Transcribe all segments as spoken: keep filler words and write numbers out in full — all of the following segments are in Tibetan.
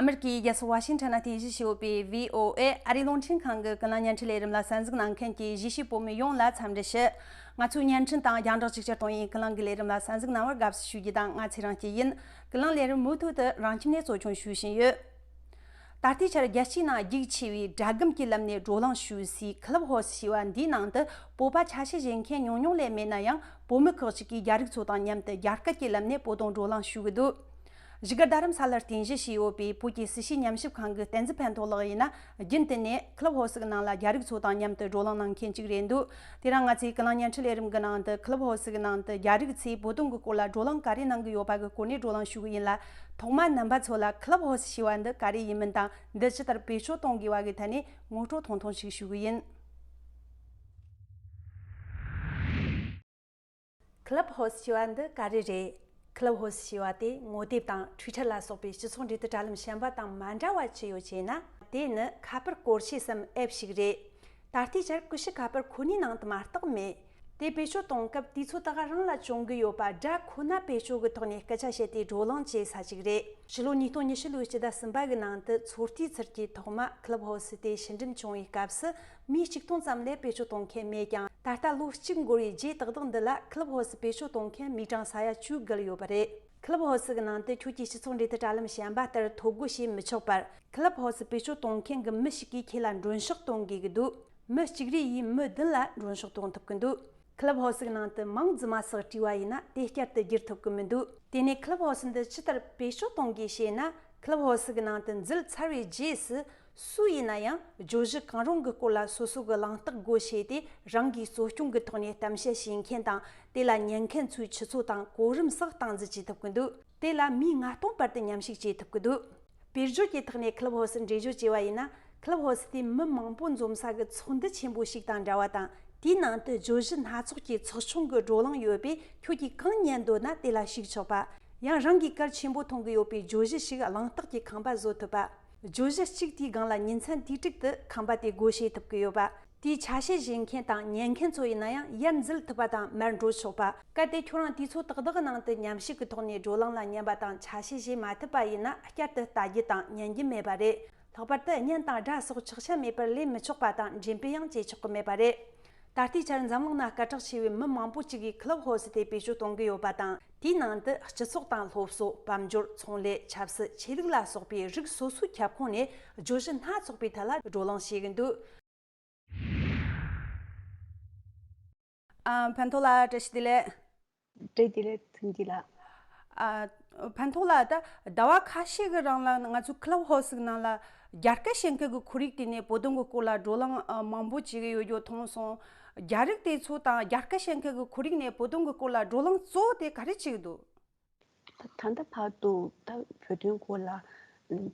ཨ་མེ་རི་ཀའི་རྒྱལ་ས་ཝ་ཤིང་ཊོན་ནང་རྟེན་གཞི་བྱས་ཡོད་པའི་བྷི་ཨོ་ཨེ་ཨ་རིའི་རླུང་འཕྲིན་ཁང་གི་ཀུན་གླེང་བརྙན་འཕྲིན་ལས་རིམ་ལ་གསན་གཟིགས་གནང་མཁན་གྱི་གཞིས་བྱེས་བོད་མི་ཡོངས་ལ་འཚམས་འདྲི་ཞུ། ང་ཚོའི་བརྙན་འཕྲིན་དང་རྒྱང་བསྒྲགས་ཅིག་ཅར་གཏོང་ཡུལ་ཀུན་གླེང་གི་ལས་རིམ་ལ་གསན་གཟིགས་གནང་བར་དགའ་བསུ་ཞུ་རྒྱུ་དང་། ང་ཚེ་རིང་སྐྱིད་ཡིན། ཀུན་གླེང་ལས་རིམ་མུ་མཐུད་དུ་རང་ཁྱིམ་ནས་གཙོ་སྐྱོང་ཞུ་བཞིན་ཡོད། ད་ལྟའི་ཆར་རྒྱལ་སྤྱིའི་ནང་རྒྱུག་ཆེ་བའི་སྒྲ་སྒམ་གྱི་ལམ་ནས་བགྲོ་གླེང་ཞུ་སའི་ཁི་ལབ་ཧོ་སི་ཞེས་པ་འདིའི་ནང་དུ་བོད་པ་ཆ་ཤས་བཞེས་མཁན་ཉུང་ཉུང་ལས་མེད་ན་ཡང་། བོད་མི་ཁག་ཅིག་གིས་རྒྱ་རིགས་ཚོ་དང་མཉམ་དུ་རྒྱ་སྐད་ཀྱི་ལམ་ནས་བོད་དོན་བགྲོ་གླེང་ཞུ་གི་འདུག་བཞུགས་སྒར་རྡ་རམ་ས་ལར་རྟེན་གཞི་བྱས་ཡོད་པའི་བོད་ཀྱི་སྲིད་བྱུས་ཉམས་ཞིབ་ཁང་གི་བསྟན་འཛིན་ཕན་ཐོགས་ལགས་ཡིན་ན། རྒྱུན་དུ་ནས་ཁི་ལབ་ཧོ་སི་གི་ནང་ལ་རྒྱ་རིགས་ཚོ་དང་མཉམ་དུ་བགྲོ་གླེང་གནང་མཁན་གཅིག་རེད་འདུག་དེ་རིང་ང་ཚོའི་ཀུན་གླེང་བརྙན་འཕྲིན་ལས་རིམ་གྱི་ནང་དུ་ཁི་ལབ་ཧོ་སི་གི་ནང་དུ་རྒྱ་རིགས་ཚོས་བོད་དོན་གྱི་སྐོར་ལ་བགྲོ་གླེང་ག་རེ་གནང་གི་ཡོད་པ་གི་སྐོར་ནས་བགྲོ་གླེང་ཞུ་གི་ཡིན་ལ། ཐོག་མར་རྣམ་པ་ཚོ་ལ་ཁི་ལབ་ཧོ་སི་ཞེས་པ་འདི་ག་རེ་ཡིན་མིན་དང་། འདི་ཇི་ལྟར་བེད་སྤྱོད་གཏོང་དགོས་པ་གི་ཐད་ནས་ངོ་སྤྲོད་ཐུང་ཐུང་ཞིག་ཞུ་གི་ཡིན། ཁི་ལབ་ཧོ་སི་ཞེས་པ་འདི་ག་རེ་རེད། ཁི་ལབ་ཧོ་སི་ཞེས་པ་དེ་ངོ་དེབ་དང་ཊུའི་ཊར་ལ་སོགས་པའི་སྤྱི་ཚོགས་འབྲེལ་མཐུད་དྲ་ལམ་གཞན་པ་དང་མ་འདྲ་བ་ཅི་ཡོད་ཅེ་ན། དེ་ནི་ཁ་པར་བཀོལ་ཆས་སམ་ཨེབ་ཞིག་རེད། ད་ལྟའི་ཆར་ཀུ་ཤུ་ཁ་པར་ཁོ་ནའི་ནང་དུ་མ་གཏོགས་མེད། དེ་བེད་སྤྱོད་གཏོང་སྐབས་དུས་ཚོད་ད་ག་རང་ལ་བྱུང་གི་ཡོད་པ་སྒྲ་ཁོ་ན་བེད་སྤྱོད་ཀྱི་ཐོག་ནས་སྐད་ཆ་བཤད་དེ་བགྲོ་གླེང་བྱེད་ས་ཞིག་རེད། ཕྱི་ལོ་ཉིས་སྟོང་ཉི་ཤུ་ལོའི་སྤྱི་ཟླ་གསུམ་པ་གི་ནང་དུ་ཚོད་ལྟའི་ཚུལ་གྱིས་ཐོག་མ་ཁི་ལབ་ཧོ་སི་དེ་ཕྱིར་འགྲེམས་བྱུང་བའི་སྐབས་སུ། མི་གཅིག་སྟོང་ཙམ་ལས་བེད་སྤྱོད་གཏོང་མཁན་མེད་ཀྱང་། ད་ལྟ་ལོ་གཅིག་འགོར་བའི་རྗེས་ཏག་ཏག་འདི་ལ་ཁི་ལབ་ཧོ་སི་བེད་སྤྱོད་གཏོང་མཁན་མི་གྲངས་ས་ཡ་བཅུ་བརྒལ་ཡོད་པ་རེད། ཁི་ལབ་ཧོ་སི་གི་ནང་དུ་ཁྱོད་ཀྱིས་སྤྱི་ཚོགས་འབྲེལ་མཐུད་དྲ་ལམ་གཞན་པ་ལྟར་ཐོ་འགོད་བྱེད་མི་ཆོག་པར། ཁི་ལབ་ཧོ་སི་བེད་སྤྱོད་གཏོང་མཁན་གྱི་མི་ཞིག་གིས་ཁྱེད་ལ་མགྲོན་ཤོག་གཏོང་དགོས་ཀྱི་འདུག་མི་གཅིག་རེ་ཡིས་མི་བདུན་ལ་མགྲོན་ཤོག་གཏོང་ཐུབ་ཀྱི་འདུག་ཁི་ལབ་ཧོ་སི་གི་ནང་དུ་མིང་རྫུན་མ་སོགས་བྲིས་པ་ཡིན་ན་དེ་བསྐྱར་དུ་བསྒྱུར་ཐུབ་ཀྱི་མི་འདུག་དེ་ནས་ཁི་ལབ་ཧོ་སི་འདི་ཇི་ལྟར་བེད་སྤྱོད་གཏོང་དགོས་ཞེ་ན། ཁི་ལབ་ཧོ་སི་གི་ནང་དུ་འཛུལ་ཚར་བའི་རྗེས་སུ། སུ་ཡིན་ན་ཡང་བརྗོད་གཞི་གང་རུང་གི་སྐོར་ལ་སོ་སོ་གི་གླེང་སྟེགས་སྒོ་ཕྱེ་སྟེ། རང་གིས་གཙོ་སྐྱོང་གི་ཐོག་ནས་གཏམ་བཤད་བྱེད་མཁན་དང་། དེ་ལ་ཉན་མཁན་ཚོའི་ཆུ་ཚོད་དང་གོ་རིམ་སོགས་སྟངས་འཛིན་བྱེད་ཐུབ་ཀྱི་འདུག་དེ་ལ་མིའི་ལྔ་སྟོང་བར་དུ་མཉམ་ཞུགས་བྱེད་ཐུབ་ཀྱི་འདུག་དཔེར་བརྗོད་ཀྱི་ཐོག་ནས་ཁི་ལབ་ཧོ་སི་འགྲེལ་བརྗོད་བྱས་པ་ཡིན་ན། ཁི་ལབ་ཧོ་སི་དེ་མི་མང་པོ་འཛོམས་ས་གི་ཚོགས་འདུ་ཆེན་པོ་ཞིག་དང་འདྲ་བ་དང་། དེའི་ནང་དུ་བརྗོད་གཞི་སྣ་ཚོགས་ཀྱི་ཚོགས་ཆུང་གི་བགྲོ་གླེང་ཡོད་པས། ཁྱོད་ཀྱིས་གང་ཉན་འདོད་ན་དེ་ལ་ཞུགས་ཆོག་པ། ཡང་རང་གིས་གལ་ཆེན་པོ་མཐོང་གི་ཡོད་པའི་བརྗོད་གཞི་ཞིག་གླེང་སྟེགས་ཀྱི་ཁང་པ་བཟོ་ཐུབ་པ། བརྗོད་གཞི་གཅིག་དེའི་སྒང་ལ་ཉིན་མཚན་དུས་དྲུག་ཏུ་ཁང་པ་དེ་སྒོ་ཕྱེ་ཐུབ་ཀྱི་ཡོད་པ། དེའི་ཆ་ཤས་བཞེས་མཁན་དང་ཉན་མཁན་ཚོ་ཡིན་ན་ཡང་ཡར་འཛུལ་ཐུབ་པ་དང་མར་འགྲོ་ཆོག་པ། གལ་ཏེ་ཁྱོད་རང་དུས་ཚོད་ཏག་ཏག་གི་ནང་དུ་མཉམ་ཞུགས་ཀྱི་ཐོག་ནས་བགྲོ་གླེང་ལ་ཉན་པ་དང་ཆ་ཤས་བཞེས་མ་ཐུབ་པ་ཡིན་ན། བསྐྱར་དུ་ལྟ་རྒྱུ་དང་ཉན་རྒྱུ་མེད་པ་རེད། ལྷག་པར་དུ་བརྙན་དང་སྒྲ་སོགས་ཆག་ཆག་མེད་པར་ལེན་མི་ཆོག་པ་དང་འགྲེམས་སྤེལ་ཡང་བྱེད་ཆོག་གི་མེད་པ་རེད། ད་ལྟའི་ཆར་འཛམ་གླིང་ན་སྐད་གྲགས་ཆེ་བའི་མི་མང་པོ་ཅིག་གིས་ཁི་ལབ་ཧོ་སི་དེ་བེད་སྤྱོད་གཏོང་གི་ཡོད་པ་དང་། དེའི་ནང་དུ་སྤྱི་ཚོགས་དང་སློབ་གསོ། དཔལ་འབྱོར། ཚོང་ལས། ཆབ་སྲིད། ཆོས་ལུགས་ལ་སོགས་པའི་རིགས་སོ་སོའི་ཁྱབ་ཁོངས་ནས་བརྗོད་གཞི་སྣ་ཚོགས་པའི་ཐད་ལ་བགྲོ་གླེང་བྱེད་ཀྱི་འདུག་ཨ། ཕན་ཐོགས་ལགས། བཀྲ་ཤིས་བདེ་ལེགས། བཀྲ་ཤིས་བདེ་ལེགས། ཐུན་ཏི་ལགས། ཨ། ཕན་ཐོགས་ལགས། ད་ཟླ་བ་ཁ་ཤས་ཀྱི་རིང་ལ་ང་ཚོའི་ཁི་ལབ་ཧོ་སི་གི་ནང་ལ་རྒྱ་སྐད་བཤད་མཁན་གྱི་ཁོར་ཡུག་དེ་ནས་བོད་དོན་གྱི་སྐོར་ལ་བགྲོ་གླེང་མང་པོ་བྱེད་ཀྱི་ཡོད་རྒྱུ་མཐོང་སོང་། རྒྱ་རིགས་དེ་ཚོ་དང་རྒྱ་སྐད་བཤད་མཁན་གྱི་ཁོར་ཡུག་ནས་བོད་དོན་གྱི་སྐོར་ལ་བགྲོ་གླེང་གཙོ་བོ་དེ་ག་རེ་བྱེད་ཀྱི་འདུག་ད་ད་ལྟ་བར་དུ་ད་བོད་དོན་སྐོར་ལ་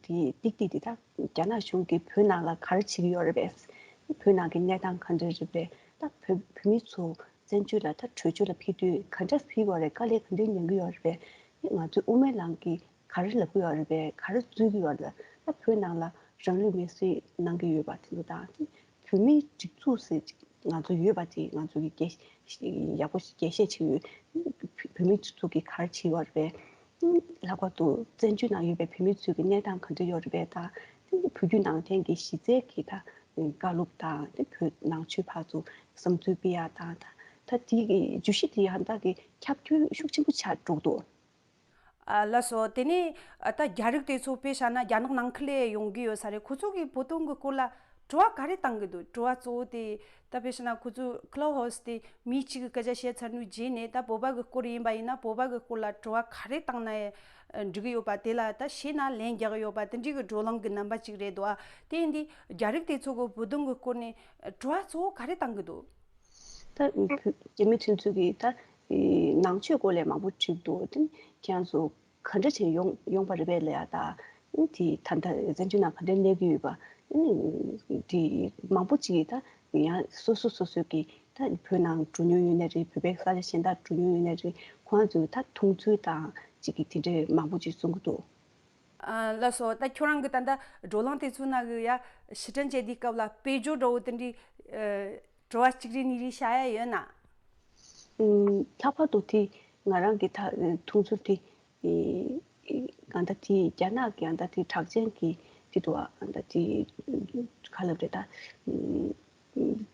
དེ་ཏིག་ཏིག་དེ་ད་རྒྱ་ནག་གཞུང་གིས་བོད་ནང་ལ་ག་རེ་བྱེད་ཀྱི་ཡོད་རེད་པས། བོད་ནང་གི་གནས་སྟངས་ག་འདྲ་རེད་པས། ད་བོད་བོད་མི་ཚོ་བཙན་བྱོལ་ལ་ད་བྲོས་བྱོལ་ལ་ཕེབས་དུས་ག་འདྲ་ཕེབས་པ་རེད། དཀའ་ལས་ག་འདྲ་མྱངས་ཀྱི་ཡོད་རེད་པས། ང་ཚོའི་དབུ་མའི་ལམ་གྱིས་ག་རེ་ལབ་ཀྱི་ཡོད་རེད་པས། ག་རེ་འཛུལ་གྱི་ཡོད་རེད། ད་བོད་ནང་ལ་རང་ལུས་མེར་སྲེག་གནང་གི་ཡོད་པ་དེ་ཚོ་དང་། བོད་མིའི་སྒྲིག་འཛུགས་ཟེར་ཅིག་ང་ཚོ་ཡོད་པ་དེ་ང་ཚོ་གི་རྒྱས་ཡག་པོ་ཞིག་རྒྱས་བཤད་བྱེད་ཀྱི་ཡོད། བོད་མིའི་སྒྲིག་འཛུགས་ཀྱིས་ག་རེ་བྱེད་ཀྱི་ཡོད་རེད་པས། ལྷག་པར་དུ་བཙན་བྱོལ་ནང་ཡོད་པའི་བོད་མི་ཚོའི་གི་གནས་སྟངས་ག་འདྲ་ཡོད་རེད་པས། ད་བོད་བརྒྱུད་ནང་བསྟན་གྱི་གཞི་རྩའི་གི་ད་བཀའ་སློབ་དང་། དེ་བོད་ནང་ཆོས་ཕར་ཚུར་བསམ་ཚུལ་སྤེལ་ཡག་དང་། ད་ད་དེ་གི་བརྗོད་གཞི་དེ་ཡང་ད་གི་ཁྱབ་སྐྱོན་ཤུགས་ཆེན་པོ་ཆགས་འགྲོ་གི་འདུག་ཨ། ལགས་སོ། དེ་ནས་ཨ། ད་རྒྱ་རིགས་དེ་ཚོ་དཔེ་བཞག་ན་རྒྱ་ནག་ནང་ཁུལ་ལ་ཡོང་གི་ཡོད་ས་རེད། ཁོ་ཚོ་གིས་བོད་དོན་གྱི་སྐོར་ལ་དྲི་བ་ག་རེ་བཏང་གི་འདུག་དྲི་བ་གཙོ་བོ་དེ་ད་དཔེ་བཞག་ན་ཁོ་ཚོས་ཁི་ལབ་ཧོ་སི་དེ་མི་གཅིག་གིས་སྐད་ཆ་བཤད་ཚར་དུས་རྗེས་ནས། ད་བོད་པ་གི་སྐོར་ཡིན་པ་ཡིན་ན་བོད་པ་གི་སྐོར་ལ་དྲི་བ་ག་རེ་བཏང་ན་ཡང་འགྲིག་གི་ཡོད་པ། དེ་ལ་ད་བྱས་ན་ལན་རྒྱག་གི་ཡོད་པ། དེ་འདྲའི་གི་བགྲོ་གླེང་གི་རྣམ་པ་ཅིག་རེད་འདུག་ཨ། དེ་ཡིན་དུས་རྒྱ་རིགས་དེ་ཚོ་གིས་བོད་དོན་གྱི་སྐོར་ནས་དྲི་བ་གཙོ་བོ་ག་རེ་བཏང་གི་འདུག་ད་བོད་རྒྱ་མི་དེ་ཚོ་གིས་ད་ནང་ཆོས་སྐོར་ལ་མང་པོ་དྲིས་འདུག་དེ་ཁྱེད་རང་ཚོ་ག་འདྲ་བྱས་ཡོང་ཡོང་པ་རེད་པས་ལབ་ཡ། ད་དེ་ད་ལྟ་བཙན་བྱོལ་ནང་ག་འདྲ་གནས་ཀྱི་ཡོད་པ། དེ་མང་པོ་ཅིག་གིས་ད་ཡང་སོ་སོ་སོ་སོ་གིས་ད་བོད་ནང་འགྲོ་མྱོང་ཡོད་ནའི་རེད། བོད་པའི་ས་ཆ་གཞན་དག་འགྲོ་མྱོང་ཡོད་ནའི་རེད། ཁོ་རང་ཚོས་ད་མཐོང་ཚུལ་དང་ཅིག་གི་དེ་འདྲའི་མང་པོ་ཅིག་གསུང་གི་འདུག་ཨ། ལགས་སོ། ད་ཁྱོད་རང་གིས་ད་ལྟ་བགྲོ་གླེང་དེ་ཚོའི་ནང་གི་ཡ་ཕྱིར་དྲན་བྱེད་དུས་སྐབས་ལ་དཔེ་བརྗོད་འདྲ་བོ་དེ་འདྲའི་ཨ། དྲི་བ་གཅིག་རེ་གཉིས་རེ་བཤད་ཡ་ཡོད་ན། ཨུམ། ལྷག་པར་དུ་དེ་ང་རང་གི་ད་མཐོང་ཚུལ་དེ། ཨེ། གང་ལྟར་དེ་རྒྱ་ནག་གི་ཨ་ད་དེ་གྲགས་ཅན་གྱི་དེ་འདུག་ཨ་ད་དེ་ག་ལབ་རེད་ད།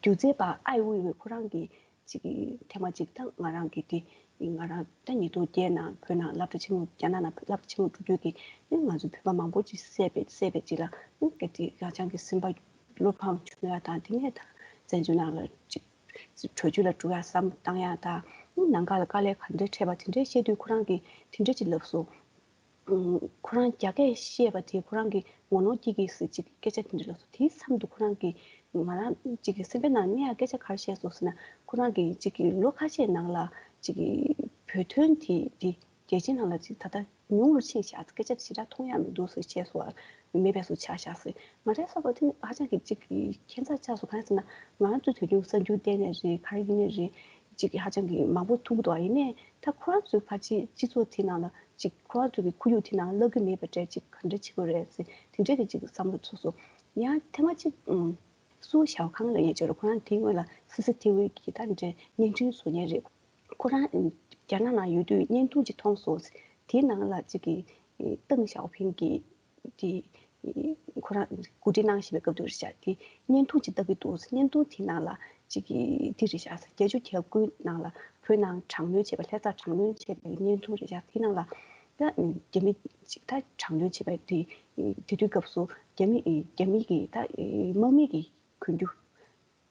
སྒྱུ་རྩལ་པ་ཨའི་ཝེ་ཝེ་ཁོ་རང་གི་ཅིག་གི་ཐེངས་མ་ཅིག་ད་ང་རང་གི་དེ་ང་རང་ད་ཉིས་སྟོང་བརྒྱད་ནང་བོད་ནང་སློབ་གྲྭ་ཆེན་མོ་རྒྱ་ནག་ནང་སློབ་གྲྭ་ཆེན་མོ་འགྲོ་དུས་ཀྱི་ང་ཚོ་བོད་པ་མང་པོ་ཅིག་བསད་པའི་བསད་པའི་ཅིག་ལ་གལ་ཏེ་ང་ཅག་གི་སེམས་པ་བློ་ཕམ་བྱུང་ཡ་དང་དེ་ནས་ད་བཙན་བྱོལ་ནང་ལ་ཅིག་བྲོས་བྱོལ་ལ་འགྲོ་ཡ་བསམ་བཏང་ཡ་དང་ནང་ཁ་ལ་དཀའ་ལས་ག་འདྲ་འཕྲད་པ་དེ་འདྲའི་བཤད་དུས་ཁོ་རང་གིས་དེ་འདྲ་ཅིག་ལབ་སོང་། ཁོ་རང་རྒྱ་སྐད་བཤད་པ་དེ་ཁོ་རང་གི་ངོ་ལོག་སྐྱེ་གི་ཟེར་ཅིག་སྐད་ཆ་དེ་འདྲ་ལབ་སོང་། དེའི་མཚམས་དུ་ཁོ་རང་གིས་ང་རང་ཅིག་གི་སེམས་པའི་ནང་ནས་ཡང་སྐད་ཆ་ག་རེ་བཤད་སོང་ཟེར་ན་ཁོ་རང་གིས་ཅིག་གི་ལོ་ཁ་ཤས་ནང་ལ་ཅིག་གི་བོད་དོན་དེ་དེ་རྒྱལ་སྤྱིའི་ནང་ལ་ཅིག་ད་ལྟ་ཉུང་རུ་ཕྱིན་བཞག་སྐད་ཆ་ཞེ་དྲག་མཐོང་ཡ་མི་འདུག་ཟེར་བཤད་སོང་བ་མེད་པའི་བཟོ་ཆགས་བཞག་ཟེར། ང་རའི་བསམ་པར་དེ་ནི་ཧ་ཅང་གི་ཅིག་གི་ཁྱད་མཚར་ཆགས་སོང་། གང་ཡིན་ཟེར་ན་ང་རང་ཚོའི་དུས་རྒྱུན་གསར་འགྱུར་བལྟས་ནས་རེད་ག་རེ་ཡིན་ནས་རེད། ཅིག་ཧ་ཅང་གི་མང་པོ་ཐུག་འདུག་ཡིན་ནའི་ད་ཁོ་རང་ཚོའི་ཕལ་ཆེར་སྤྱི་ཚོགས་དེ་ནང་ལ་ཅིག་ཁོ་རང་ཚོ་གི་ཁོར་ཡུག་དེ་ནང་བསླབ་ཀྱི་མེད་པ་འདྲ་ཅིག་ག་འདྲ་བྱེད་དགོས་རེད་ཟེར་དེ་འདྲ་དེ་ཅིག་བསམ་བློ་ཚུགས་སོང་། ཡང་ཐེངས་མ་ཅིག་ཨུམ། སུའུ་ཞའོ་ཁང་ལབ་མཁན་ཅིག་ཡོད་རེད། ཁོ་རང་དེའི་སྔོན་ལ་སི་སི་ཐི་ཝི་གི་ད་འདྲའི་བརྙན་འཕྲིན་བཟོ་མཁན་རེད། ཁོ་རང་རྒྱ་ནག་ནང་ཡོད་དུས་བརྙན་ཐུང་ཅིག་མཐོང་སོང་། དེའི་ནང་ལ་ཅིག་གི་ཏེང་ཞའོ་ཕིང་གི་དེ་ཁོ་རང་གོ་སྒྲིག་གནང་བཞིན་པའི་སྐབས་དུ་རེད་ཤག་དེ་བརྙན་ཐུང་ཅིག་ལྟ་གི་འདུག་བརྙན་ཐུང་དེའི་ནང་ལ་ཅིག་གི་དེ་རེད་ཤག་བརྒྱད་ཅུ་གྱ་དགུའི་ནང་ལ་བོད་ནང་དྲག་གནོན་བྱས་པ་ལྷ་སར་དྲག་གནོན་བྱས་པའི་བརྙན་ཐུང་རེད་ཤག་དེའི་ནང་ལ་ད་རྒྱ་མི་ཅིག་ད་དྲག་གནོན་བྱས་པའི་དེ་དེ་དུས་སྐབས་སུ་རྒྱ་མི་རྒྱ་མི་གི་ད་དམག་མི་གི་གོན་རྒྱུ།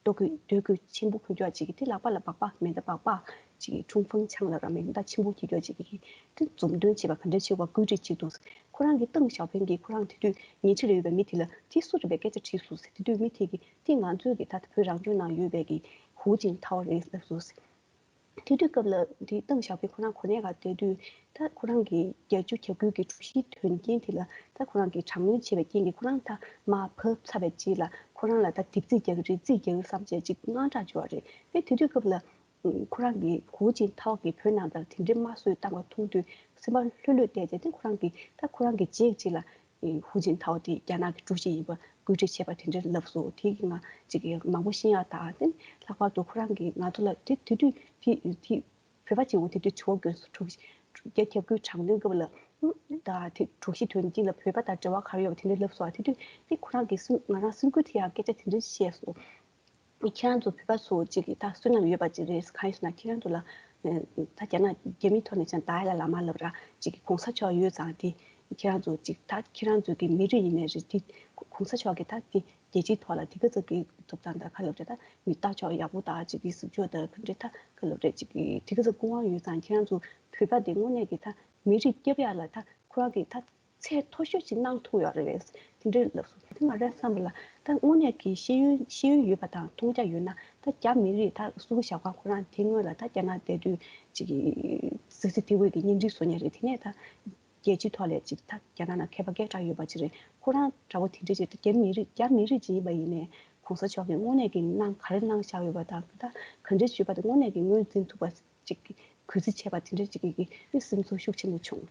ལྟོ་གོས་ལྟོ་གོས་ཆེན་པོ་གོན་རྒྱུ་ཅིག་གི་དེ་ལག་པ་ལ་སྦག་སྦག་མེ་མདའ་སྦག་སྦག་ཅིག་ཁྲུང་ཕང་ཆང་ལ་ར་མེ་མདའ་ཆེན་པོ་གྱི་རྒྱུ་ཅིག་གི་དེ་འཛུམ་སྟོན་བྱེད་པ་ག་འདྲ་བྱེད་པ་བཀོད་སྒྲིག་བྱེད་འདུག་ཁོ་རང་གི་ཏང་ཞའོ་ཕིང་གིས་ཁོ་རང་དེ་དུས་ཉེ་ཆར་ཡོད་པའི་མི་དེ་ལ་དེ་སུ་རེད་པའི་སྐད་ཆ་དྲིས་སོང་ཟེར། དེ་དུས་མི་དེ་གིས་དེ་ང་ཚོའི་གི་ད་བོད་རང་སྐྱོང་ནང་ཡོད་པའི་གི་ཧུའུ་ཅིན་ཐའོ་རེད་ལབ་སོང་ཟེར། དེ་དུས་སྐབས་ལ་དེ་ཏེང་ཞའོ་ཕིང་ཁོ་རང་གོ་གནས་ཁ་བསྡད་དུས་ད་ཁོ་རང་གི་བརྒྱད་ཅུ་གྱ་དགུ་གི་དྲུག་བཞིའི་དོན་རྐྱེན་དེ་ལ་ད་ཁོ་རང་གིས་དྲག་གནོན་བྱས་པའི་རྐྱེན་གྱིས་ཁོ་རང་ད་མར་བབས་ཚར་བའི་རྗེས་ལ་ཁོ་རང་ལ་ད་དེབ་རྩིས་རྒྱག་གི་རེད་རྩིས་རྒྱག་གི་བསམ་བྱས་ཅིག་དངངས་སྐྲག་བྱུང་བ་རེད། ཨེ་དེ་དུས་སྐབས་ལ་ཁོ་རང་གི་ཧུའུ་ཅིན་ཐའོ་གིས་བོད་ནང་ལ་དེ་འདྲའི་དམར་གསོད་བཏང་བ་མཐོང་དུས་སེམས་པ་ལྷོད་ལྷོད་བསྡད་རྗེས་དེ་ཁོ་རང་གིས་ད་ཁོ་རང་གི་རྗེས་ཅིག་ལ། ཧུའུ་ཅིན་ཐའོ་དེ་རྒྱ་ནག་གི་ཀྲུའུ་ཞི་ཡིན་པ་བཀོད་སྒྲིག་བྱས་པ་དེ་འདྲ་ལབ་སོང་། དེ་གི་ང་ཅིག་གི་མང་པོ་ཤེས་ཡག་དང་དེ་ལྷག་པར་དུ་ཁོ་རང་གིས་ང་ཚོ་ལ་དེ་དེ་དུས་དེ་དེ་བོད་པ་གཅིག་པུ་དེ་དུས་དྲི་བ་བཀོད་སོང་། དྲུག་བརྒྱ་གྱ་དགུའི་དྲག་གནོན་སྐབས་ལ་ད་དེ་དྲུག་བཞི་དོན་རྐྱེན་ལ་བོད་པ་དང་འབྲེལ་བ་ག་རེ་ཡོད་པ་དེ་འདྲ་ལབ་སོང་། དེ་དུས་དེ་ཁོ་རང་གིས་སུ་ང་རང་སེམས་འགུལ་ཐེབས་ཡག་སྐད་ཆ་དེ་འདྲ་བཤད་སོང་། ཁྱེད་རང་ཚོ་བོད་པ་ཚོ་གཅིག་གིས་ད་བསོད་ནམས་ཡོད་པ་ཅིག་རེད། གང་ཡིན་ཟེར་ན་ཁྱེད་རང་ཚོ་ལ་ད་རྒྱ་ནག་རྒྱ་མིའི་ཐོག་ནས་ཀྱང་ཏཱ་ལའི་བླ་མ་ལབ་ར་གཅིག་གིས་གོང་ས་མཆོག་ཡོད་ཙང་དེ་ཁྱེད་རང་ཚོ་གཅིག་ད་ཁྱེད་རང་ཚོ་གི་མི་རིགས་ཡིན་ནའི་རེད། དེ་གོང་ས་མཆོག་གིས་ད་དེ་རྒྱལ་སྤྱིའི་ཐོག་ལ་དེ་ག་ཚོད་ཀྱི་ཐོབ་ཐང་དང་ག་ལབ་རེད། ད་མི་ལྟ་ཕྱོགས་ཡག་པོ་དང་གཅིག་གིས་ཟུར་ཕྱོགས་དང་ག་འདྲ་ད་ག་ལབ་རེད། གཅིག་གིས་དེ་ག་ཚོད་སྐུ་དབང་ཡོད་ཙང་ཁྱེད་རང་ཚོ་བོད་པ་དེ་དངོས་གནས་ཀྱི་ད་མི་རིགས་སྐྱོབ་ཡག་ལ་ད་ཁོ་རང་གིས་ད། ཚད་མཐོ་ཤོས་ཅིག་གནང་ཐུབ་ཡོད་རེད། དེ་འདྲའི་ལབ་སོང་། དེ་ང་རའི་བསམ་པ་ལ་ད་དངོས་གནས་ཀྱི་ཤེས་ཡོན་ཤེས་ཡོན་ཡོད་པ་དང་མཐོང་རྒྱ་ཡོད་ན་ད་རྒྱ་མི་རིགས་ད་སུ་ཞབས་ཁང་ཁོ་རང་དེ་སྔོན་ལ་ད་རྒྱ་ནག་བསྡད་དུས་ཅིག་གི་སི་སི་ཐི་ཝི་གི་བརྙན་འཕྲིན་བཟོ་མཁན་རེད། དེ་ནས་ད་རྒྱལ་སྤྱིའི་ཐོག་ལ་ཅིག་ད་རྒྱ་ནག་ནང་མཁས་པ་སྐད་གྲགས་ཡོད་པ་ཅིག་རེད། ཁོ་རང་འདྲ་བོ་དེ་འདྲ་ཅིག་ད་རྒྱ་མི་རིགས་རྒྱ་མི་རིགས་ཅིག་ཡིན་པ་ཡིན་ནའི་གོང་ས་མཆོག་གིས་དངོས་གནས་ཀྱི་གནང་ག་རེ་གནང་བཞག་ཡོད་པ་དང་ད་ག་འདྲ་བྱས་པ་དེ་དངོས་གནས་ཀྱི་ངོས་འཛིན་ཐུབ་པ་ཅིག་གི་གུས་བརྩི་བྱས་པ་དེ་འདྲ་ཅིག་གི་སེམས་ཚོར་ཤུགས་ཆེན་པོ་བྱུང་།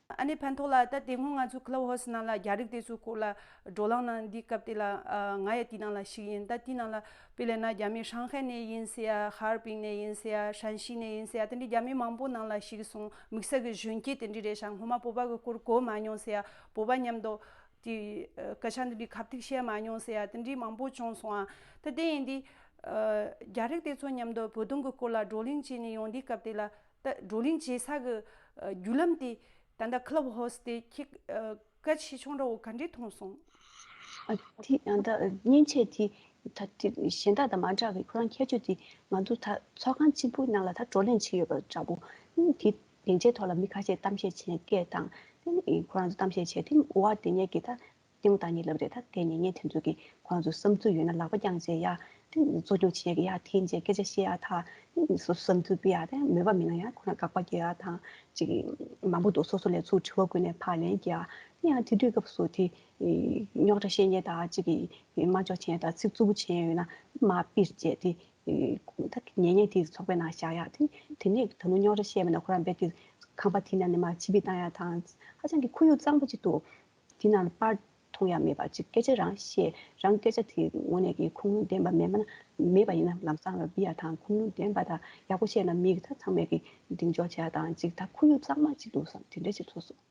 ཨ་ནི་ཕན་ཐོགས་ལ་ད་དེ་སྔོན་ང་ཚོ་Clubhouse་ནང་ལ་རྒྱ་རིགས་དེ་ཚོའི་སྐོར་ལ་བགྲོ་གླེང་གནང་དུས་སྐབས་དེ་ལ་ཨ་ང་ཡང་དེའི་ནང་ལ་ཞུགས་ཡིན། ད་དེའི་ནང་ལ་དཔེ་ལབ་ན་རྒྱ་མི་ཧྲང་ཧའེ་ནས་ཡིན་ཟེར་ཡ། ཧར་པིན་ནས་ཡིན་ཟེར་ཡ། ཧྲན་ཤི་ནས་ཡིན་ཟེར་ཡ། དེ་འདྲའི་རྒྱ་མི་མང་པོ་ནང་ལ་ཞུགས་སོང་། དམིགས་བསལ་གྱི་གཞོན་སྐྱེས་དེ་འདྲའི་རེད་ཤག་སྔོན་མ་བོད་པ་གི་སྐོར་གོ་མ་མྱོང་ཟེར་ཡ། བོད་པ་མཉམ་དུ་དེ་སྐད་ཆ་འདི་འདྲའི་ཁ་ཐུག་བཤད་མ་མྱོང་ཟེར་ཡ་དེ་འདྲའི་མང་པོ་བྱུང་སོང་ཨ། ད་དེ་ཡིན་དུས་རྒྱ་རིགས་དེ་ཚོ་མཉམ་དུ་བོད་དོན་གི་སྐོར་ལ་བགྲོ་གླེང་བྱས་ནས་ཡོང་དུས་སྐབས་དེ་ལ། ད་བགྲོ་གླེང་བྱེད་ས་གི་ཨ་བརྒྱུད་ལམ་དེ་ད་ལྟ་Clubhouse་དེ་ཁྱེད་ཨ་གལ་ཆེ་ཆུང་འདྲ་བོ་ག་འདྲས་མཐོང་སོང་། ཨ་དེ་ཡང་ད་མཉེན་ཆས་དེ་ད་དེ་གཞན་དག་དང་མ་འདྲ་བའི་ཁོ་རང་ཁྱད་ཆོས་དེ་ང་ཚོ་ད་ཚོགས་ཁང་ཆེན་པོའི་ནང་ལ་ད་བགྲོ་གླེང་བྱེད་ཡོད་པ་འདྲ་པོ། དེ་སྡིངས་ཆའི་ཐོག་ལ་མི་ཁ་ཤས་གཏམ་བཤད་བྱེད་མཁན་སྐད་དང་དེ་ཁོ་རང་ཚོ་གཏམ་བཤད་བྱས་དེ་འོ་བ་དེ་ཉིད་ཀྱི་ད། ལྟད་མོ་ལྟ་མཁན་ལབ་རེད། ད་དེ་ཉན་མཁན་དེ་ཚོ་གིས་ཁོ་རང་ཚོའི་བསམ་ཚུལ་ཡོད་ན་ལག་པ་བརྐྱངས་བྱས་ཡ་དེ་གཙོ་སྐྱོང་བྱེད་མཁན་གྱིས་ཡ་འཐེན་བྱས་སྐད་ཆ་བཤད་ཡ་དང་སོ་སོའི་བསམ་ཚུལ་སྤེལ་ཡ་དེ་མོས་པ་མེད་ན་ཡང་ཁོ་རང་དགག་པ་རྒྱག་ཡ་དང་ཅིག་མང་པོ་འདུག་སོ་སོ་ལ་ཚུར་དྲི་བ་བཀོད་ནས་ཕར་ལན་རྒྱག་ཡ་དེ་ཡང་དེ་དུས་སྐབས་སུ་དེ་རྙོག་དྲ་བཤད་མཁན་དང་ཅིག་དམག་འཇོག་བྱེད་མཁན་དང་ཚིག་རྩུབ་པོ་བྱེད་མཁན་ཡོད་ན་མར་ཕུད་བྱས་དེ་ད་ཉན་མཁན་དེ་ཚོགས་པའི་ནང་བཞག་ཡ་དེ་དེ་ནས་ད་ནུ་རྙོག་དྲ་བཤད་མེད་ན་ཁོ་རང་རྦད་དེ་ཁང་པ་དེ་ནང་ནས་མར་ཕྱིར་ཕུད་བཏང་ཡ་དང་ཧ་ཅང་གི་ཁོར་ཡུག་གཙང་པོ་ཅིག་འདུག་དེ་ནང་ལ་པར་མཐོང་ཡ་མེད་པ་ཅིག་སྐད་ཆ་རང་བཤད་རང་སྐད་ཆ་དེ་དངོས་གནས་ཀྱི་ཁུངས་ལུང་ལྡན་པ་མེད་མ་ན་མེད་པ་ཡིན་ན་ལམ་སང་ལ་འབུད་ཡ་དང་ཁུངས་ལུང་ལྡན་པ་དང་ཡག་པོ་བཤད་ན་མི་གི་ད་ཚང་མས་ཀྱི་གདེང་འཇོག་བྱེད་ཡ་དང་ཅིག་ད་ཁོར་ཡུག་གཙང་མ་ཅིག་འདུག་བསམ་དེ་འདྲ་ཅིག་ཚོར་སོང་།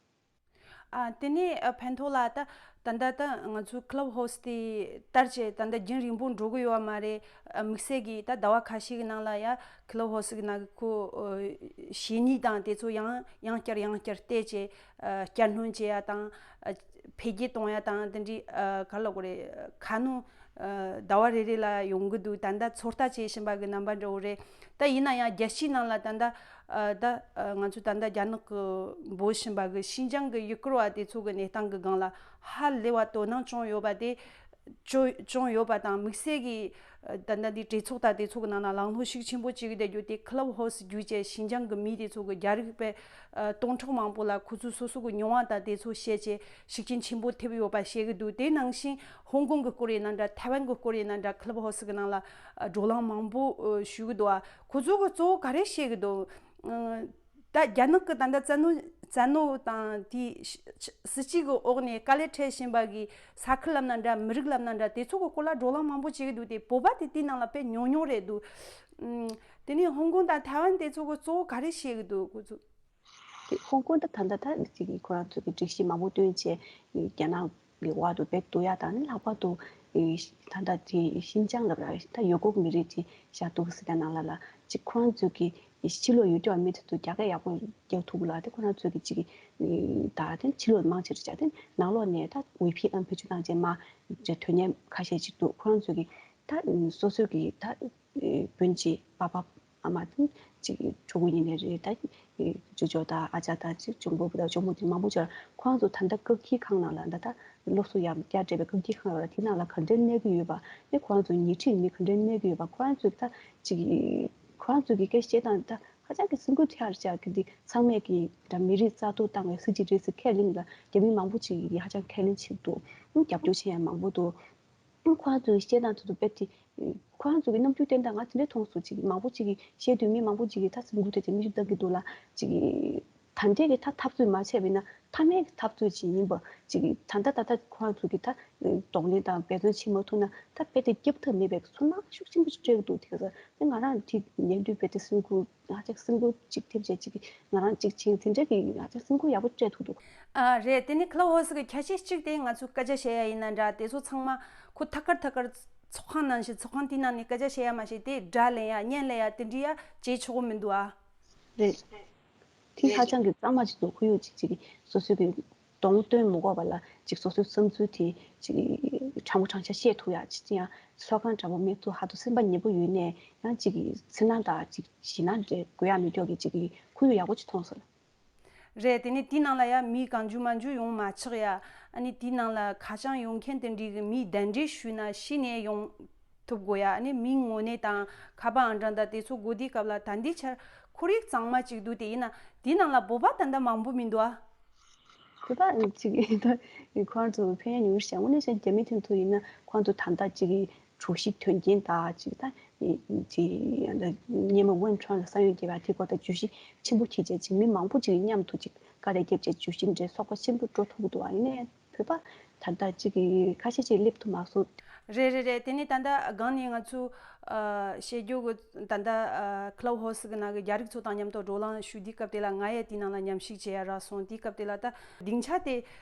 ཨ། དེ་ནས་ཨ་ཕན་ཐོགས་ལ་ད་ད་ལྟ་ད་ང་ཚོའི་Clubhouse་དེ་དར་བྱས་ད་ལྟ་རྒྱུན་རིང་པོ་འགྲོ་གི་ཡོད་པ་མ་རེད། ཨ། དམིགས་བསལ་གྱིས་ད་ཟླ་བ་ཁ་ཤས་ཀྱི་ནང་ལ་ཡ་Clubhouse་གི་ནང་གི་ཁོ་ཨ་བྱས་ཉེས་དང་དེ་ཚོ་ཡང་ཡང་བསྐྱར་ཡང་བསྐྱར་བལྟས་བྱས། ཨ། བསྐྱར་སྣོན་བྱེད་ཡ་དང་། ཨ། འཕེལ་རྒྱས་གཏོང་ཡ་དང་། དེ་འདྲའི་ཨ་ག་རེ་ལབ་དགོས་རེད། ཁ་སྣོན་ཨ་ཟླ་བ་རེ་རེ་ལ་ཡོང་གི་འདུག་ད་ལྟ་ཚོད་ལྟ་བྱེད་བཞིན་པ་གི་རྣམ་པ་འདྲ་བོ་རེད། ད་ཡིན་ན་ཡང་རྒྱལ་སྤྱིའི་ནང་ལ་ད་ལྟ་ཨ་ད་ཨ་ང་ཚོ་ད་ལྟ་རྒྱ་ནག་གི་འབོད་བཞིན་པ་གི་ཤིན་ཅང་གི་ཡུལ་སྐོར་བ་དེ་ཚོ་གི་གནས་སྟངས་གི་སྒང་ལ་ཧ་ལས་པ་དོ་སྣང་བྱུང་ཡོད་པ་དེ་བྱུང་བྱུང་ཡོད་པ་དང་། དམིགས་བསལ་གྱི་ཨ་ད་ལྟ་འདི་གྲོས་ཚོགས་དང་དེ་ཚོ་གི་ནང་ན་ལམ་ལྷོང་ཤུགས་ཆེན་པོ་བྱེད་ཀྱི་བསྡད་རྒྱུ་དེ་Clubhouse་བརྒྱུད་བྱས་ཤིན་ཅང་གི་མི་དེ་ཚོ་གི་རྒྱ་རིགས་པའི་ཨ་སྟོང་ཕྲག་མང་པོ་ལ་ཁོ་ཚོའི་སོ་སོ་གི་མྱོང་བ་དང་དེ་ཚོ་བཤད་བྱས་ཤུགས་རྐྱེན་ཆེན་པོ་ཐེབས་ཡོད་པ་བཤད་ཀྱི་འདུག་དེ་ནང་བཞིན་ཧོང་ཀོང་གི་སྐོར་ཡིན་ན་འདྲ། ཐའེ་ཝན་གི་སྐོར་ཡིན་ན་འདྲ། Clubhouse་གི་ནང་ལ་ཨ་བགྲོ་གླེང་མང་པོ་ཨ་ཞུ་གི་འདུག་ཨ། ཁོ་ཚོ་གི་གཙོ་བོ་ག་རེ་བཤད་ཀྱི་འདུག་ཨ། ད་རྒྱ་ནག་གི་ད་ལྟ་བཙན་གནོན་བཙན་གནོན་དང་དེའི་སྲིད་སྲིད་སྤྱི་གི་འོག་ནས་དཀའ་ལས་འཕྲད་བཞིན་པ་གི་ས་ཁུལ་ལབ་ན་འདྲ། མི་རིགས་ལབ་ན་འདྲ། དེ་ཚོ་གི་སྐོར་ལ་བགྲོ་གླེང་མང་པོ་བྱེད་ཀྱི་འདུག་དེ་བོད་པ་དེ་དེའི་ནང་ལ་དཔེ་ཉུང་ཉུང་རེད་འདུག་ཨུམ། དེ་ནས་ཧོང་ཀོང་དང་ཐའེ་ཝན་དེ་ཚོ་གི་གཙོ་བོ་ག་རེ་བཤད་ཀྱི་འདུག་ཁོ་ཚོ། དེ་ཧོང་ཀོང་ད་ད་ལྟ་ད་ཅིག་ཁོ་རང་ཚོ་གི་སྒྲིག་གཞི་མང་པོ་བཏོན་བྱས་རྒྱ་ནག་གི་འོག་ཏུ་སྦས་གཏོང་ཡ་དང་། ནི་ལྷག་པར་དུ་ད་ལྟ་དེ་ཤིན་ཅང་ལབ་ར། ད་ཡུ་གུར་མི་རིགས་དེ་ཤར་ཏུར་ཀི་སི་ཐན་ནང་ལ་ལ་ཅིག་ཁོ་རང་ཚོ་གི་ཕྱི་ལོགས་ཡུལ་གྲུ་བ་མི་དེ་ཚོ་རྒྱ་སྐད་ཡག་པོ་རྒྱག་ཐུབ་གི་ལ། དེ་ཁོ་རང་ཚོ་གི་ཅིག་ད་དེ་ཕྱི་ལོགས་མང་ཆེ་རུ་བྱ། དེ་ནང་ལོགས་ནས་ད་ཝི་ཕི་ཨེན་བེད་སྤྱོད་བཏང་བྱས་མ་དོན་གཉེར་ཁ་ཤས་ཅིག་འདུག་ཁོ་རང་ཚོ་གི་ད་སོ་སོ་གི་ད་སྤུན་མཆེད་པ་ཕ་ཨ་མ་དང་ཅིག་ཕྲུ་གུ་ཡིན་ནའི་རེད། ད་ཅོ་ཅོ་དང་ཨ་ཅག་དང་ཅིག་གཅུང་པོ་དང་གཅུང་མོ་དེ་མང་པོ་ཅིག་ཁོ་རང་ཚོ་ད་ལྟ་བཀག་སྐྱིལ་ཁང་ནང་ལ། ད་ལྟ་སློབ་གསོ་ཡང་བསྐྱར་སྤྲད་པའི་བཀག་སྐྱིལ་ཁང་ལ་དེ་ནང་ལ་ག་འདྲས་གནས་ཀྱི་ཡོད་པ། ཨེ་ཁོ་རང་ཚོ་ཉེ་འཁྲིས་མི་ག་འདྲས་གནས་ཀྱི་ཡོད་པ། ཁོ་རང་ཚོ་ད་ཅིག་ཁོ་རང་ཚོ་གི་སྐད་ཆ་བཤད་སྟངས་ད་ཧ་ཅང་གི་སེམས་འགུལ་ཐེབས་ཡ་ཅིག་གི། འདི་ཚང་མས་ཀྱི་ད་མི་རིགས་རྩ་གཏོར་བཏང་བའི་སྲིད་ཇུས་རེད་ཟེར་ཁས་ལེན་ལ། རྒྱ་མི་མང་པོ་ཅིག་གིས་ཧ་ཅང་ཁས་ལེན་བྱེད་འདུག་རྒྱབ་སྐྱོར་བྱེད་ཡ་མང་པོ་འདུག་ཁོ་རང་ཚོའི་བཤད་སྟངས་དེ་ཚོ་དཔེ་དེ། ཁོ་རང་ཚོ་གི་རྣམ་འགྱུར་བསྟན་སྟངས་ང་དེ་འདྲས་མཐོང་སོང་། ཅིག་མང་པོ་ཅིག་གིས་བཤད་དུས་མི་མང་པོ་ཅིག་གིས་ད་སེམས་ཁུར་དེ་དེ་མི་ཞིག་བཏང་གི་འདུག་ལ། ཅིག་ད་འདྲས་ཀྱི་ད་འཐབ་རྩོད་མ་བྱས་པ་ཡིན་ན་མཐའ་མའི་འཐབ་རྩོད་ཅིག་ཡིན་པ། ཅིག་ད་ལྟ་ད་ལྟ་ཁོ་རང་ཚོ་གི་ད་གདོང་ལེན་དང་འབད་བརྩོན་བྱེད་མ་ཐུབ་ན། ད་དཔེ་དེ་སྐྱོབ་ཐབས་མེད་པའི་ཚོར་སྣང་ཤུགས་ཆེན་པོ་ཞིག་སྤྲད་ཀྱི་འདུག་དེ་ག་ས་དེ་ང་རང་དེ་ཉན་དུས་དཔེ་དེ་སེམས་ཁུར་ང་ཅག་སེམས་ཁུར་ཅིག་ཐེབས་བྱས། ཅིག་ང་རང་ཅིག་ཆིང་དེ་འདྲས་ཀྱི་ང་ཅག་སེམས་ཁུར་ཡག་པོ་སྤྲད་ཐུབ་འདུག་ཨ་རེད། དེ་ནི་Clubhouse་གི་ཁྱད་ཆོས་གཅིག་དེ་ང་ཚོས་སྐད་ཆ་བཤད་ཡ་ཡིན་ན་འདྲ། དེ་ཚོ་ཚང་མ་ཁོ་ཐད་ཀར་ཐད་ཀར་ཚོགས་ཁང་ནང་བཞིན་ཚོགས་ཁང་དེའི་ནང་ནས་སྐད་ཆ་བཤད་ཡ་མ་ཤེས་དེ་སྒྲ་ལེན་ཡ་བརྙན་ལེན་ཡ་དེ་འདྲ་ཡ་བྱེད་ཆོག་གི་མི་འདུག་ཨ། རེད། དེ་ཧ་ཅང་གི་གཙང་མ་ཅིག་འདུག་ཁོར་ཡུག་ཅིག་ཅིག་སོ་སོའི་གི་གདོང་སྟོན་མི་དགོས་པ་ལ། ཅིག་སོ་སོའི་བསམ་ཚུལ་དེ་ཅིག་དྲང་པོ་དྲང་བཞག་བཤད་ཐུབ་ཡ། ཅིག་ཅིག་ཡང་ཚོགས་ཁང་འདྲ་པོ་མི་ཚོ་ཧ་ཏུ་སེམས་པ་ཉེ་པོ་ཡོད་ནས་ཡང་ཅིག་འཚེར་སྣང་དང་ཅིག་ཞེད་སྣང་འདྲ་དགོས་ཡ་མི་འདུག་གི། ཅིག་ཁོར་ཡུག་ཡག་པོ་ཅིག་མཐོང་སོང་། རེད། དེ་ནས་དེའི་ནང་ལ་ཡང་མི་གང་བྱུང་མང་བྱུང་ཡོང་མ་ཆོག་ཡ། ཨ་ནི་དེའི་ནང་ལ་ཁ་བྱང་ཡོང་མཁན་དེ་འདྲའི་གི་མིས་གདན་འདྲེན་ཞུས་ན་ཕྱི་ནས་ཡོང་ཐུབ་དགོས་ཡ། ཨ་ནི་མིའི་ངོ་གནས་དང་ཁ་པར་ཨང་གྲངས་དང་དེ་ཚོ་དགོས་དུས་སྐབས་ལ་ད་ལྟའི་ཆར་ཁོར་ཡུག་གཙང་མ་ཅིག་འདུག་དེ་ཡིན་ན་དེའི་ནང་ལ་བོད་པ་ད་ལྟ་མང་པོ་མི་འདུག་ཨ། བོད་པ་ཅིག་ད་ཁོ་རང་ཚོ་ཕན་ཡོན་ཉུང་ཤས། དངོས་གནས་བཤད་རྒྱ་མི་དེ་ཚོ་ཡིན་ན་ཁོ་རང་ཚོ་ད་ལྟ་ཅིག་གི་གྲོས་གཞི་དོན་རྐྱེན་དང་ཅིག་ད་ཅིག་སྔོན་མ་ཝུན་ཁྲོན་ལ་ས་ཡོམ་བརྒྱབ་པ་དེ་སྐོར་དང་བརྗོད་གཞི་ཆེན་པོ་བྱས་བྱས། ཅིག་མི་མང་པོ་ཅིག་མཉམ་དུ་ཅིག་དཀའ་ལས་བརྒྱབ་བྱས་བརྗོད་གཞི་འདྲ་ཚོགས་པ་ཆེན་པོ་འགྲོ་ཐུབ་ཀྱི་འདུག་ཨ་ཡིན་ནའི་བོད་པ་ད་ལྟ་ཅིག་གི་ཁ་ཤས་ཅིག་སླེབས་ཐུབ་མ་སོང་། རེད་རེད་རེད། དེ་ནས་ད་ལྟ་སྒང་ནས་ང་ཚོ་ཨ་བཤད་རྒྱུ་གི་ད་ལྟ་ཨ་Clubhouse་གི་ནང་གི་རྒྱ་རིགས་ཚོ་དང་མཉམ་དུ་བགྲོ་གླེང་ཞུ་དུས་སྐབས་དེ་ལ་ང་ཡང་དེའི་ནང་ལ་མཉམ་ཞུགས་བྱེད་ཡ་རག་སོང་། དེའི་སྐབས་དེ་ལ་ད་སྡིངས་ཆ་དེ་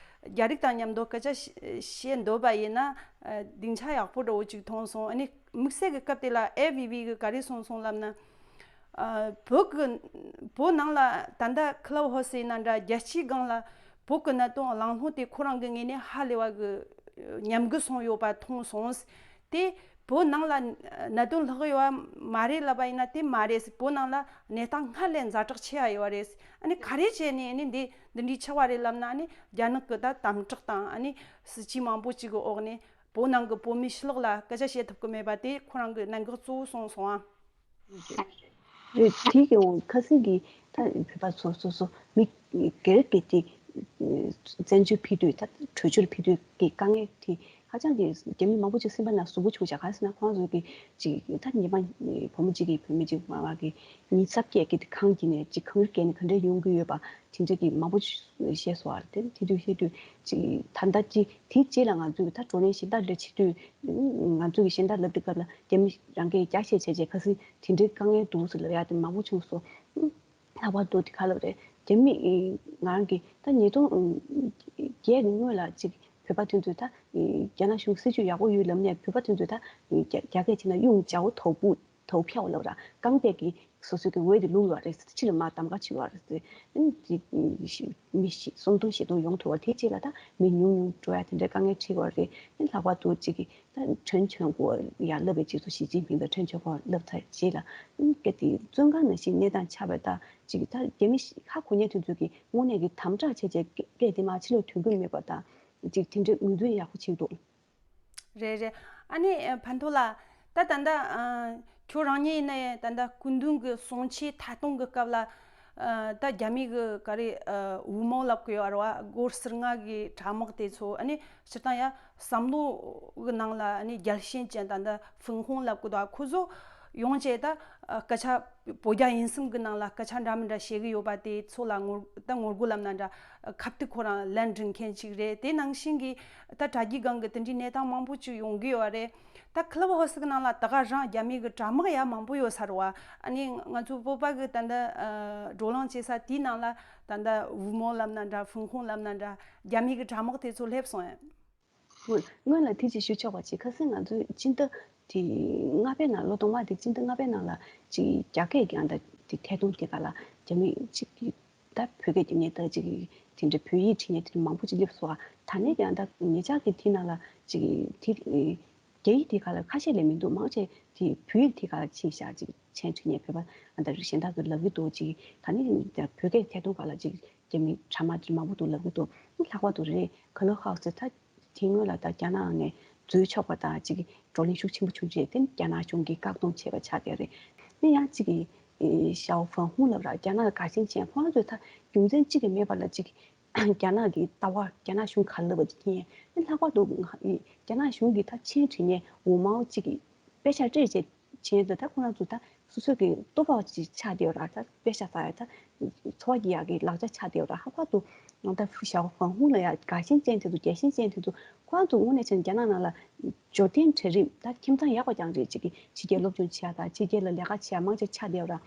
རྒྱ་རིགས་དང་མཉམ་དུ་སྐད་ཆ་བཤད་འདོད་པ་ཡིན་ན་ཨ་སྡིངས་ཆ་ཡག་པོ་འདྲ་བོ་ཅིག་མཐོང་སོང་། ཨ་ནི་དམིགས་བསལ་གྱི་སྐབས་དེ་ལ་ཨེ་བྷི་བྷི་གིས་ག་རེ་གསུངས་སོང་ལབ་ན། ཨ་བོད་ཀྱི་བོད་ནང་ལ་ད་ལྟ་Clubhouse་ཡིན་ན་འདྲ་རྒྱལ་སྤྱིའི་སྒང་ལ་བོད་ཀྱི་གནད་དོན་གླེང་སློང་དེ་ཁོ་རང་གི་ངོས་ནས་ཧ་ལས་པ་གི་ཉམས་རྒུད་སོང་ཡོད་པ་མཐོང་སོང་། དེ་བོད་ནང་ལ་གནད་དོན་ལྷག་ཡོད་པ་མ་རེད་ལབ་པ་ཡིན་ན་དེ་མ་རེད། བོད་ནང་ལ་གནས་སྟངས་སྔར་ལས་ཛ་དྲག་ཆེ་བ་ཡོད་པ་རེད། ཨ་ནི་ག་རེ་བྱས་ནས་ཨ་ནི་འདི་འདི་འདྲའི་ཆགས་པ་རེད་ལབ་ན། ཨ་ནི་རྒྱ་ནག་གི་ད་དམ་དྲག་དང་ཨ་ནི་སྲིད་ཇུས་མང་པོ་ཅིག་གི་འོག་ནས་བོད་ནང་གི་བོད་མི་ཕྱི་ལོགས་ལ་སྐད་ཆ་བཤད་ཐུབ་ཀྱི་མེད་པ་དེ་ཁོ་རང་གི་གནད་འགག་གཙོ་བོ་སོང་སོང་ཨ། རེད། དེ་གི་འོག་ཁ་སང་གི་ད་བོད་པ་ཚོ་སོ་སོ་མི་སྒེར་གྱི་དེ་བཙན་བྱོལ་ཕེབས་དུས་ད་བྲོས་བྱོལ་ཕེབས་དུས་ཀྱི་དཀའ་ངལ་དེ་ཧ་ཅང་གི་རྒྱ་མི་མང་པོ་ཅིག་སེམས་པ་ནང་ཟུག་པོ་བྱུང་བཞག་ག་རེ་ཟེར་ན་ཁོང་ཚོ་གི་ཅིག་ད་ཉི་མ་བུ་མོ་གཅིག་གིས་བུད་མེད་ཅིག་མ་མ་གི་ཉིན་ཚབ་སྐྱེལ་གི་དེ་ཁང་གི་ནས་ཅིག་ཁང་རུ་བརྒལ་ནས་ག་འདྲས་ཡོང་གི་ཡོད་པ་དེ་འདྲས་ཀྱི་མང་པོ་བཤད་སོང་བ་རེད། དེ་དུས་བཤད་དུས་ཅིག་ད་ལྟ་ཅིག་དེའི་རྗེས་ལ་ང་ཚོས་ད་བགྲོ་གླེང་གཞན་དག་འདྲ་བྱེད་དུས་ང་ཚོས་ཀྱི་གཞན་དག་ལབ་དུས་སྐབས་ལ་རྒྱ་མི་རང་གིས་རྒྱ་བཤད་བྱས་བྱས་ཁ་སང་དེ་འདྲའི་དཀའ་ངལ་འདུག་ཟེར་ལབ་ཡ་དེ་མང་པོ་བྱུང་སོང་། ལྷག་པར་དུ་དེ་ག་ལབ་རེད། རྒྱ་མི་ང་རང་གི་ད་ཉིས་སྟོང་བརྒྱད་ཀྱི་སྔོན་ལ་ཅིག་བོད་པ་དེ་ཚོས་ད་རྒྱ་ནག་གཞུང་སྲིད་ཇུས་ཡག་པོ་ཡོད་ལབ་ནས་བོད་པ་དེ་ཚོས་ད་རྒྱ་རྒྱ་སྐད་བྱས་ན་གཡུང་ཇའོ་དོ་པུ་དོ་ཕྱའོ་ལབ་ར་རྐང་པས་ཀྱི་སོ་སོའི་གི་འོད་དེ་བླུགས་ཡོད་རེད། ཕྱི་ལ་མར་གདམ་ག་བྱེད་ཡོད་རེད། ཨ་ནི་ཅིག་མི་ཤི་སུམ་སྟོང་བཞི་སྟོང་ཡོང་ཐུབ་པ་དེ་རྗེས་ལ་ད་མི་ཉུང་ཉུང་འགྲོ་ཡ་དེ་འདྲའི་དཀའ་ངལ་འཕྲད་ཡོད་རེད། ཨ་ནི་ལྷག་པར་དུ་ཅིག་གི་ད་ཁྲེན་ཆོན་ཀོ་ཡར་ལབ་པའི་རྗེས་སུ་ཞི་ཅིན་ཕིང་དང་ཁྲེན་ཆོན་ཀོ་ལབ་ཚར་རྗེས་ལ་ཨ་ནི་སྐད་དེ་བཙོན་ཁང་ནང་བཞིན་གནས་སྟངས་ཆགས་པ་ད་ཅིག་ད་རྒྱ་མི་ཧ་གོ་མཁན་དེ་ཚོས་ཀྱི་དངོས་གནས་ཀྱི་དམ་དྲག་བྱས་བྱས་སྐད་དེ་མར་ཕྱི་ལོགས་ཐོན་གྱི་མེད་པ་དང་ཅིག་དེ་འདྲའི་ངོས་འཛིན་ཡག་པོ་བྱེད་ཀྱི་འདུག་རེད་རེད། ཨ་ནི་ཕན་ཐོགས་ལ་ད་ད་ལྟ་ཁྱོད་རང་ཉིད་ཡིན་ན་ད་ལྟ་སྐུ་མདུན་གྱི་གསུང་ཆོས་ཐད་གཏོང་གི་སྐབས་ལ་ད་རྒྱ་མི་གི་ག་རེ་ཝུ་མའོ་ལབ་གི་ཡོད་རེད་བ། སྒོར་ཟུར་ལྔ་གི་དྲ་དམག་དེ་ཚོ་ཨ་ནི་སྤྱིར་བཏང་ཡ་བསམ་བློ་གི་ནང་ལ་ཨ་ནི་རྒྱལ་ཞེན་ཅན་ད་ལྟ་ཧྥུང་ཧུང་ལབ་གི་འདུག་ཁོ་ཚོ་ཡོང་བྱས་ད་སྐད་ཆ་བོད་རྒྱ་དབྱིན་གསུམ་གི་ནང་ལ་སྐད་ཆ་འདྲ་མི་འདྲ་བཤད་གི་ཡོད་པ་དེ་ཚོ་ལ་ངོ་ད་ངོ་རྒོལ་ལབ་ན་འདྲ་ཁ་གཏད་ཁོ་རང་ལན་འབྲི་མཁན་ཅིག་རེད། དེ་ནང་བཞིན་གྱི་ད་དྲ་རྒྱའི་སྒང་གི་དེ་འདྲའི་གནས་སྟངས་མང་པོ་ཅིག་ཡོང་གི་ཡོད་རེད། ད་ཁི་ལབ་ཧོ་སི་གི་ནང་ལ་ད་ག་རང་རྒྱ་མི་གི་དྲ་དམག་ཡ་མང་པོ་ཡོད་ས་རེད་བ། ཨ་ནི་ང་ཚོ་བོད་པ་གི་ད་ལྟ་བགྲོ་གླེང་བྱེད་ས་དེའི་ནང་ལ་ད་ལྟ་ཝུ་མོ་ལབ་ན་འདྲ་ཧྥུང་ཧུང་ལབ་ན་འདྲ་རྒྱ་མི་གི་དྲ་དམག་དེ་ཚོ་སླེབས་སོང་ཡ། སྔོན་ལ་དེ་ཅིག་ཞུ་ཆོག་པ་ཅིག་ཁ་སང་ང་ཚོའི་སྤྱི་ཟླ་དེ་ལྔ་པའི་ནང་ལོ་ཐོག་མ་དེ་སྤྱི་ཟླ་ལྔ་པའི་ནང་ལ་ཅིག་རྒྱ་སྐད་ཀྱི་ཨ་ད་དེ་ཐད་གཏོང་དེ་ག་ལ་རྒྱ་མི་ཅིག་གིས་ད་བོད་སྐད་རྒྱབ་མཁན་ད་ཅིག་དེ་འདྲ་བོད་ཡིག་བྲིས་མཁན་དེ་འདྲ་མང་པོ་ཅིག་སླེབས་སོང་། ད་ནས་ཀྱང་ད་ཉེ་ཆར་གྱི་དེ་ནང་ལ་ཅིག་དེ་རྒྱ་ཡིག་དེ་ག་ལ་ཁ་ཤས་ལས་མི་འདུག་མང་ཆེ་དེ་བོད་ཡིག་དེ་ག་ལ་ཕྱིན་ཤག་ཅིག་མཆན་བྲིས་མཁན་བོད་པ་ཨ་ད་གཞན་དག་གིས་ལབ་ཀྱི་འདུག་ཅིག་ད་ནི་བོད་སྐད་ཐད་གཏོང་ག་ལ་ཅིག་རྒྱ་མི་དྲ་དམག་ཅིག་མང་པོ་འདུག་ལབ་ཀྱི་འདུག་ལྷག་པར་དུ་རེད་ག་ལོ་ཧའོ་སི་ད། དེ་སྔོན་ལ་ད་རྒྱ་ནག་ནས་འཛུལ་ཆོག་པ་དང་ཅིག་བགྲོ་གླེང་ཤུགས་ཆེན་པོ་བྱུང་རྗེས་དེ་རྒྱ་ནག་གཞུང་གིས་བཀག་སྡོམ་བྱས་པ་ཆགས་བསྡད་རེད། དེ་ཡང་ཅིག་གི་ཞའོ་ཧྥང་ཧུང་ལབ་ར་རྒྱ་ནག་ག་ཤེད་ཅན་ཁོ་རང་ཚོས་ད་རྒྱུ་མཚན་གཅིག་ཀྱང་མེད་པ་ལ་ཅིག་རྒྱ་ནག་གི་ལྟ་བ་རྒྱ་ནག་གཞུང་ག་ལབ་པ་ཅིག་ཡིན། དེ་ལྷག་པར་དུ་རྒྱ་ནག་གཞུང་གིས་ད་མཆན་བྲིས་ནས་ཝུ་མའོ་ཅིག་གི་དཔེ་ཆ་སྤྲད་བྱས་བྱས་ད་ད་ཁོ་རང་ཚོ་ད་སོ་སོ་གི་ལྟོ་ཕག་ཅིག་ཆགས་བསྡད་ཡོད་ར། ད་དཔེ་ཆ་ལྟ་ཡ་ད་འཚོ་བ་སྐྱེལ་ཡག་གི་ལག་ཆ་ཆགས་བསྡད་ཡོད་ར། ཧ་ཧ་ཏུ་ང་ད་ཧྥུ་ཞའོ་ཧྥང་ཧུང་ལ་ཡ་དགའ་ཞེན་ཅན་དེ་ཚོ་རྒྱལ་ཞེན་ཅན་དེ་ཚོ་ཁོ་རང་ཚོ་དངོས་གནས་བྱས་ན་རྒྱ་ནག་ནང་ལ་འབྱོར་ལྡན་གྲལ་རིམ་ད་ཁྱིམ་ཚང་ཡག་པ་རྐྱང་རེད། ཅིག་གི་ཕྱི་རྒྱལ་སློབ་སྦྱོང་བྱེད་ཡ་ད་ཕྱི་རྒྱལ་ལ་ལས་ཀ་བྱེད་ཡ་མང་ཆེ་ཆགས་བསྡད་ཡོད་ར།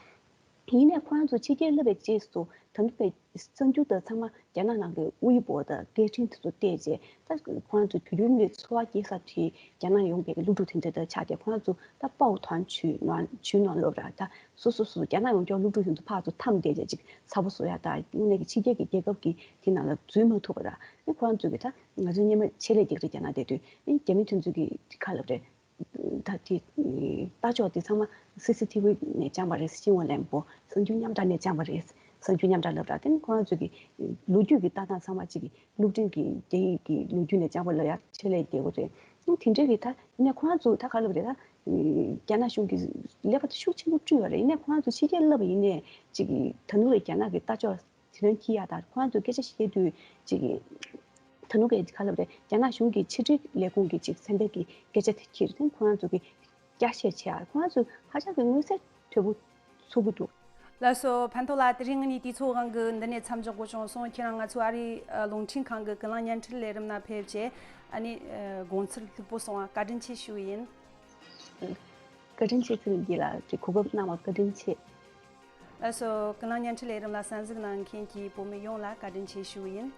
ཡིན་ནའི་ཁོ་རང་ཚོ་ཕྱི་རྒྱལ་སླེབས་པའི་རྗེས་སུ་ད་ནུབ་པའི་གསར་འགྱུར་དང་ཚང་མ་རྒྱ་ནག་ནང་གི་དབུལ་པོ་དང་སྐད་འཕྲིན་དེ་ཚོ་བལྟས་རྗེས་ད་ཁོ་རང་ཚོ་དུས་རྒྱུན་ནས་འཚོ་བ་སྐྱེལ་ས་དེ་རྒྱ་ནག་ཡོང་བའི་སློབ་ཕྲུག་དེ་འདྲ་དང་ཆགས་ཏེ་ཁོ་རང་ཚོ་ད་པའོ་ཐང་ཆུས་ནང་ཆུས་ནང་སློབ་ར། ད་སོ་སོ་སོ་རྒྱ་ནག་ཡོང་རྒྱུ་སློབ་ཕྲུག་དེ་ཚོ་ཕར་ཚུར་འཐམ་བསྡད་རྗེས་ཅིག་ཚ་པོ་བཟོ་ཡ་ད་དངོས་གནས་ཀྱི་ཕྱི་རྒྱལ་གྱི་རྒྱལ་ཁབ་ཀྱི་དེ་ནང་ལ་འཛུལ་མ་ཐུབ་པ་ར། ཨ་ཁོ་རང་ཚོ་གི་ད་ང་ཚོ་སྔོན་མ་ཆེད་ལས་རྒྱག་རེས་རྒྱ་ནག་བསྡད་དུས་ཨ་རྒྱ་མི་དེ་ཚོ་གི་ཁ་ལབ་རེད། ད་དེ་ལྟ་ཕྱོགས་དེ་ཚང་མ་སི་སི་ཐི་བི་ནས་སྦྱངས་པ་རེད། སྤྱི་ཡོངས་ལས་མང་པོ་གསར་འགྱུར་མཉམ་དྲ་ནས་སྦྱངས་པ་རེད། གསར་འགྱུར་མཉམ་དྲ་ལབ་ར། དེ་ནི་ཁོ་རང་ཚོ་གི་ལོ་རྒྱུས་ཀྱི་ལྟ་སྟངས་ཚང་མ་གཅིག་གི་སློབ་འབྲིང་གི་རྒྱ་ཡིག་གི་ལོ་རྒྱུས་ནས་སྦྱངས་པ་ལ་ཡ་ཆེད་ལས་རྒྱག་གི་རེད། ཨ་དེ་འདྲའི་གི་ད་ཡིན་ནའི་ཁོ་རང་ཚོ་ད་ག་ལབ་རེད། ད་རྒྱ་ནག་གཞུང་གི་ཀླད་པ་ད་ཤུགས་ཆེན་པོ་བསྐྲུན་ཡོད་རེད། ཡིན་ནའི་ཁོ་རང་ཚོ་ཕྱི་རྒྱལ་སླེབས་པ་ཡིན་ནའི་གཅིག་གི་ད་ནུབ་ལ་རྒྱ་ནག་གི་ལྟ་ཕྱོགས་དེ་རིང་འཁྱེར་ཡ་དང་ཁོ་རང་ཚོས་སྐད་ཆ་བཤད་དུས་ཅིག་གི་ད་ནུབ་ཀྱི་ག་ལབ་རེད། རྒྱ་ནག་གཞུང་གི་ཕྱི་དྲིལ་ལས་ཁུངས་ཀྱི་ཅིག་ཚན་པའི་གི་སྐད་ཆ་དེ་འཁྱེར་ཏེ་ཁོ་རང་ཚོ་གི་བསྐྱར་བཤད་བྱེད་ཡ་ཁོ་རང་ཚོ་ཧ་ཅང་གི་མངོན་གསལ་དོད་པོ་ཚོར་གི་འདུག་ལགས་སོ། ཕན་ཐོགས་ལགས། དེ་རིང་ངེད་གཉིས་དུས་ཚོད་དབང་གིས་འདི་ནས་མཚམས་འཇོག་དགོས་བྱུང་སོང་། ཁྱེད་རང་ང་ཚོའི་ཨ་རིའི་རླུང་འཕྲིན་ཁང་གི་ཀུན་གླེང་བརྙན་འཕྲིན་ལས་རིམ་ནང་ཕེབས་བྱས་ཨ་ནི་དགོངས་ཚུལ་ལྷུག་པོ་གསུངས་པ་བཀའ་དྲིན་ཆེ་ཞུ་གི་ཡིན། བཀའ་དྲིན་ཆེ། ཚེ་རིང་སྐྱིད་ལགས་ཀྱིས་གོ་སྐབས་གནང་བར་བཀའ་དྲིན་ཆེ། ལགས་སོ། ཀུན་གླེང་བརྙན་འཕྲིན་ལས་རིམ་ལ་གསན་གཟིགས་གནང་མཁན་གྱི་བོད་མི་ཡོངས་ལ་བཀའ་དྲིན་ཆེ་ཞུ་གི་ཡིན།